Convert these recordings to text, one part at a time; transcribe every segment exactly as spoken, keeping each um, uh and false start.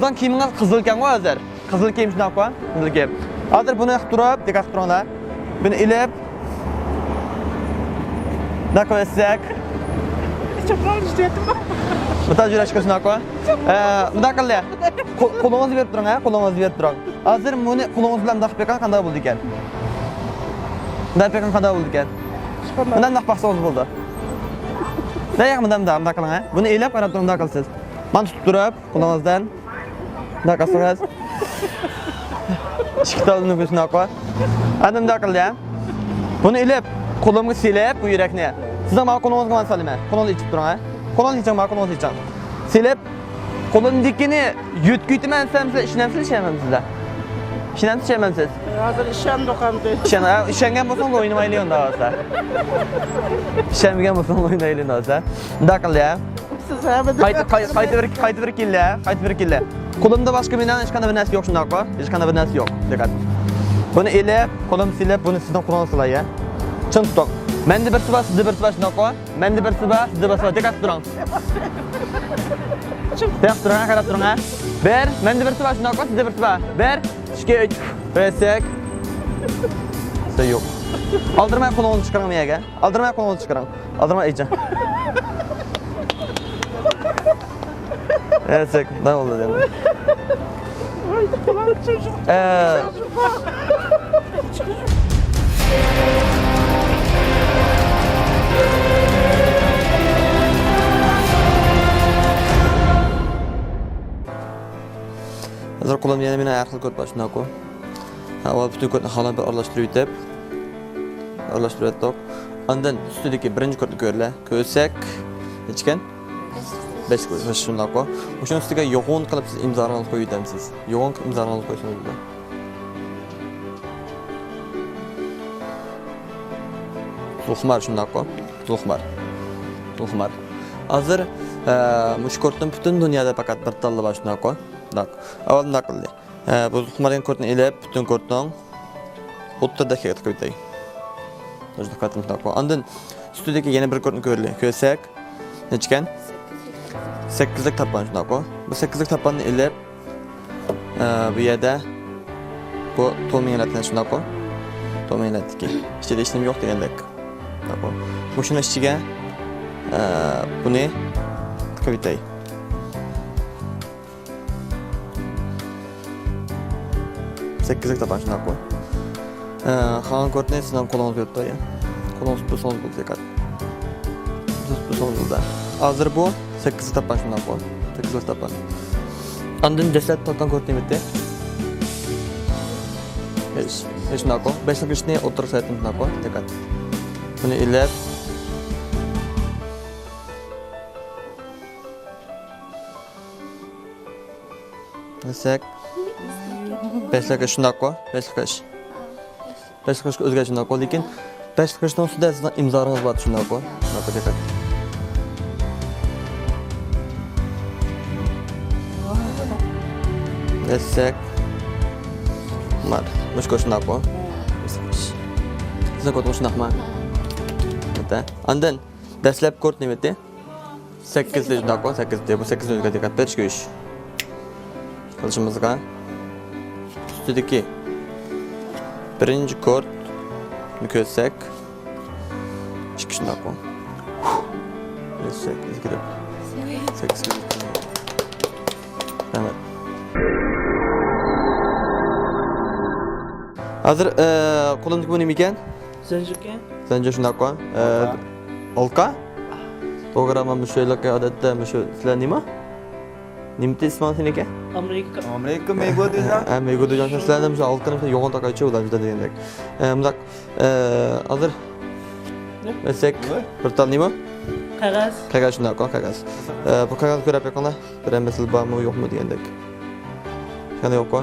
بۇنىڭ كىيىمىڭىز قىزىل ئىكەنغۇ ھازىر؟ قىزىل كىيىم شۇنداققۇ؟ قىزىل كىيىم. ھازىر بۇنى قىلىپ تۇرۇپ، دىققەت قىلىپ تۇرۇڭلار. بۇنى ئېلىپ، بۇنداق قىلىۋەتسەك. چوقۇم ئىشلىۋەتتىم. بۇنداق يۈرۈشكە شۇنداققۇ؟ ئە، بۇنداق قىلدى. قو-، قولىڭىزنى بېرىپ تۇرۇڭ، ھە؟ قولىڭىزنى بېرىپ تۇرۇڭ. ھازىر بۇنى قولىڭىز بىلەن مۇنداق قىلىپ بېقىڭ، قانداق بولىدىكەن؟ مۇنداق بېقىڭ، قانداق بولىدىكەن؟ مۇنداق، مۇنداق باقسىڭىز بولىدۇ. مۇنداق، مۇنداق، مۇنداق قىلىڭ، ھە؟ بۇنى ئېلىپ قاراپ تۇرۇڭ، مۇنداق قىلىسىز. مانا تۇتۇپ تۇرۇپ، قولىڭىزدىن مۇنداق قىلسىڭىز. ئىككى تال نۇقۇسىنى قوي. ئەنە مۇنداق قىلدى، ھە؟ بۇنى ئېلىپ، قولۇمغا سېلىپ، بۇ يۈرەكنى. سىزنىڭ مانا قولىڭىزغا مانا سالىمەن. قولىڭىزنى ئېچىپ تۇرۇڭ، ھە؟ قولىڭىزنى ئېچىڭ، مانا قولىڭىزنى ئېچىڭ. سېلىپ، قولۇمدىكىنى يۆتكىۋېتىمەن دېسەم، سىلەر ئىشىنەمسىز، ئىشەنمەمسىزلەر؟ ئىشىنەمسىز، ئىشەنمەمسىز؟ ھازىر ئىشەندۇق ئەمدى. ئىشەن-، ھە، ئىشەنگەن بولسىڭىز ئوينىمايلى ئۇنداق بولسا. ئىشەنمىگەن بولسىڭىز ئوينايلى ئۇنداق بولسا. مۇنداق قىلدى، ھە؟ سىز ھەممىدە قايتا، قاي-، قايتا بىر، قايتا بىر كېلە، قايتا بىر كېلە. قولۇمدا باشقا مېنىڭ ھېچقانداق بىر نەرسە يوق، شۇنداققۇ؟ ھېچقانداق بىر نەرسە يوق. دىققەت. بۇنى ئېلىپ، قولۇمدا سېلىپ، بۇنى سىزنىڭ قولىڭىزغا سالاي، ھە؟ چىڭ تۇتۇڭ. مەندە بىرسى بار، سىزدە بىرسى بار، شۇنداققۇ؟ مەندە بىرسى بار، سىزدە بىرسى بار. دىققەت تۇرۇڭ. دىققەت تۇرۇڭ، ھە، قاراپ تۇرۇڭ، ھە. بىر، مەندە بىرسى بار، شۇنداققۇ؟ سىزدە بىرسى بار. بىر، ئىككى، ئۈچ. بەرسەك. سىزدە يوق. ئالدىرىماي قولىڭىزنى چىقىرىڭ مېيەگە. ئالدىرىماي قولىڭىزنى چىقىرىڭ. ئالدىرىماي ئېچىڭ. ئەسەك، نېمە بولدى دەيمەن؟ ئە. ھازىر قولۇمدا يەنە مېنىڭ ھەر خىل كود بار، شۇنداققۇ؟ ئاۋۋال پۈتۈن كودنى خالاپ بىر ئارىلاشتۇرۇۋېتىپ، ئارىلاشتۇرۇۋەتتۇق. ئاندىن ئۈستىدىكى بىرىنچى كودنى كۆرىلە. كۆرسەك، نەچچىكەن؟ بەش كود، شۇنداققۇ. مۇشۇنىڭ ئۈستىگە يوغان قىلىپ سىز ئىمزاڭىزنى قويۇۋېتەمسىز؟ يوغان قىلىپ ئىمزاڭىزنى قويسىڭىز بولىدۇ. زۇلخۇمار، شۇنداققۇ؟ زۇلخۇمار. زۇلخۇمار. ھازىر، ئە، مۇشۇ كودتىن پۈتۈن دۇنيادا پەقەت بىر تاللا بار، شۇنداققۇ؟ شۇنداق. ئاۋۋال مۇنداق قىلدى. ئە، بۇ زۇلخۇمار دېگەن كودنى ئېلىپ، پۈتۈن كودنىڭ ئوتتۇرىدىكىگە تىقىۋېتەي. مۇشۇنداق قىلىۋەتتىم، شۇنداققۇ. ئاندىن ئۈستىدىكى يەنە بىر كودنى كۆرىلى. كۆرسەك، نەچچىكەن؟ سەككىزلىك تاپقان، شۇنداققۇ. بۇ سەككىزلىك تاپقاننى ئېلىپ، ئە، بۇ يەردە بۇ تومىڭلەتكەن، شۇنداققۇ. تومىڭلەتتىكى. ئىچىدە ھېچنېمە يوق دېگەندەك. شۇنداققۇ. مۇشۇنىڭ ئىچىگە، ئە، بۇنى تىقىۋېتەي. سەككىزلىك تاپقان، شۇنداققۇ. ئە، خالىغان كودنى سىزنىڭ قولىڭىزغا يۆتكەپ، قولىڭىزغا تۇتسىڭىز بولىدۇ، دىققەت. تۇتسىڭىز بولىدۇ. ھازىر بۇ سەككىزلىك تاپقان، شۇنداققۇ. سەككىزلىك تاپقان. ئاندىن دەسلەپ تاپقان كود نېمىتى؟ ھېچ، ھېچ، شۇنداققۇ. بەشلىك ئۈچنى ئوتتۇرىغا سەۋەتتىم، شۇنداققۇ. دىققەت. بۇنى ئېلىپ، دېسەك، بەشلىك ئۈچ، شۇنداققۇ؟ بەشلىك ئۈچ. بەشلىك ئۈچكە ئۆزگەرتىش، شۇنداققۇ؟ لېكىن بەشلىك ئۈچنىڭ ئۈستىدە سىزنىڭ ئىمزاڭىز بار، شۇنداققۇ؟ شۇنداققۇ، دىققەت. دېسەك، مار. مۇشۇ كود شۇنداققۇ؟ سىزنىڭ كودىڭىز شۇنداقما؟ ئاندىن دەسلەپ كود نېمىتى؟ سەككىزلىك، شۇنداققۇ؟ سەككىزلىك. بۇ سەككىزلىك، دىققەت بېرىش كۆرۈش. قىلىشىمىزغا ئۈستىدىكى بىرىنچى كودنى كۆرسەك، ئىككى، شۇنداققۇ؟ كۆرسەك، ئىزگىرىپ. سەككىز. رەھمەت. ھازىر، ئە، قولۇمدىكى بۇ نېمە ئىكەن؟ زەنجىركەن. زەنجىر، شۇنداققۇ؟ ئە، ئالقا. ئالقا؟ توغرا، مانا مۇشۇ ھېلىقى ئادەتتە مۇشۇ سىلەر نېمە؟ نېمىتى ئىسمىڭ سېنىڭكى؟ ئامېرىكا. ئامېرىكا مېگودېجان. ھە، مېگودېجان. سىلەردە مۇشۇ ئالقىنى يوغان تاقايچى ئۇلار جۈدە دېگەندەك. ئە، مۇنداق، ئە، ھازىر نە؟ بەرسەك، نە؟ بىر تال نېمە؟ قەغەز. قەغەز، شۇنداققۇ، قەغەز. ئە، بۇ قەغەزنى كۆرۈپ بېقىڭلار. بىرەر مەسىلە بارمۇ، يوقمۇ دېگەندەك. يەنە يوققۇ.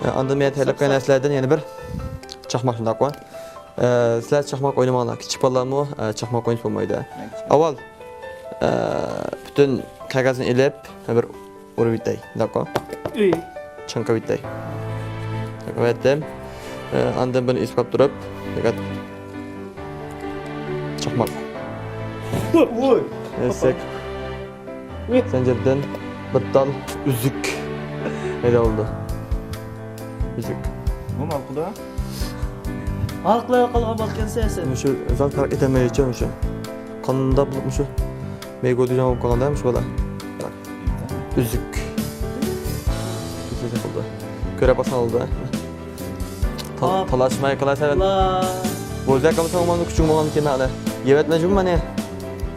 ئە، ئاندىن مەن تەييارلىغان نەرسىلەردىن يەنە بىر چاقماق، شۇنداققۇ. ئە، سىلەر چاقماق ئوينىماڭلار. كىچىك بالىلارمۇ، ئە، چاقماق ئوينىسا بولمايدۇ. ئاۋۋال، ئە، پۈتۈن قەغەزنى ئېلىپ، بىر ئۇرۇۋېتەي، شۇنداققۇ؟ ئۆي. چاڭقىۋېتەي. چاڭقىۋەتتىم. ئە، ئاندىن بۇنى ئېسىپ قاپ تۇرۇپ، دىققەت. چاقماق. ۋوي! ئېسىك. ۋوي! زەنجىردىن بىر تال ئۈزۈك. پەيدا بولدى. ئۈزۈك. بۇ ماقۇلدا؟ ھالقىلاپ قالغان بولغانسەن سەن. مۇشۇ زات پەرق ئېتەلمەيدىچۇ مۇشۇ. قانداق بولۇپ مۇشۇ؟ مەيگو دېگەن بولۇپ قالغاندا مۇشۇ بالا. ئۈزۈك. كۆرۈپ باقساڭ بولدى. تال-، ھاپ. تالاشماي قىلاسەن. لا. بوزەك قىلساڭ مانا كۈچۈڭ بولغان كېيىن ھالى. يەۋەتمەيچۇ مانا.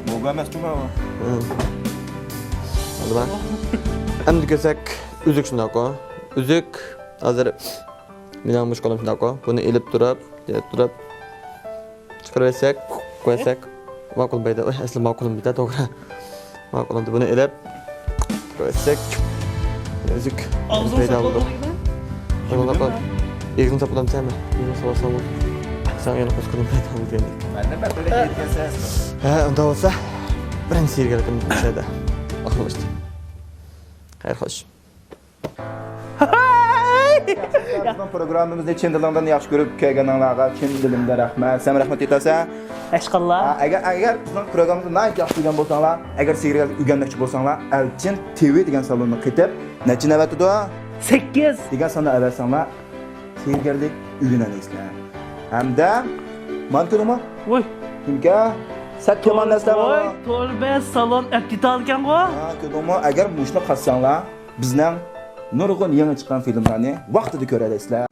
بولغان ئەمەسچۇ مانا. ھە. ئالدى بار. ئەمدى كۆرسەك ئۈزۈك شۇنداققۇ. ئۈزۈك ھازىر مېنىڭ مۇشۇ قولۇم شۇنداققۇ. بۇنى ئېلىپ تۇرۇپ، ئېلىپ تۇرۇپ. چىقىرىۋەتسەك، قويساق، ماقۇل بولمايدۇ. ئەسلى ماقۇل بولمايدۇ، توغرا. ماقۇل بولدى. بۇنى ئېلىپ، چىقىرىۋەتسەك، ئۈزۈك. ئاغزىنى پەيدا ساقلاپ بولدى. بولمايدۇ. ئاغزىنى ساقلاپ. ئېغىزىنى ساقلىدىم سەن. ئېغىزىنى ساقلىسام بولدى. سەن يەنە قوشقىنىم پەيدا بولدى. مەندىن بەتتەرلىك يەتكەنسىز. ھە، ئۇنداق بولسا، بىرىنچى سېھىرگەرلىكىم مۇشۇ يەردە ئاخىرلاشتى. خەير، خوش. بىزنىڭ پروگراممىمىزنى چىن دىلىڭدىن ياخشى كۆرۈپ كەلگىنىڭلارغا چىن دىلىمدىن رەھمەت. سەن رەھمەت ئېيتىسەن. ئەشقاللا. ھە، ئەگەر، ئەگەر بىزنىڭ پروگراممىمىزنى ناھايىتى ياخشى كۆرگەن بولساڭلار، ئەگەر سېھىرگەرلىك ئۆگەنمەكچى بولساڭلار، ئەلچىن تىۋى دېگەن سالوننى قېتىپ، نەچچە نۆۋەت ئىدى؟ سەككىز. دېگەن ساننى ئەۋەتسەڭلار، سېھىرگەرلىك ئۆگىنەلەيسىلەر. ھەمدە مانا كۆردۈڭمۇ؟ ۋوي. چۈنكى سەت يامان نەرسىلەر بار. ۋوي، تور بەت سالون ئەپ كېتىدىكەنغۇ. ھا، كۆردۈڭمۇ؟ ئەگەر مۇشۇنى قاتساڭلار، بىزنىڭ نۇرغۇن يېڭى چىققان فىلىملارنى ۋاقتىدا كۆرەلەيسىلەر.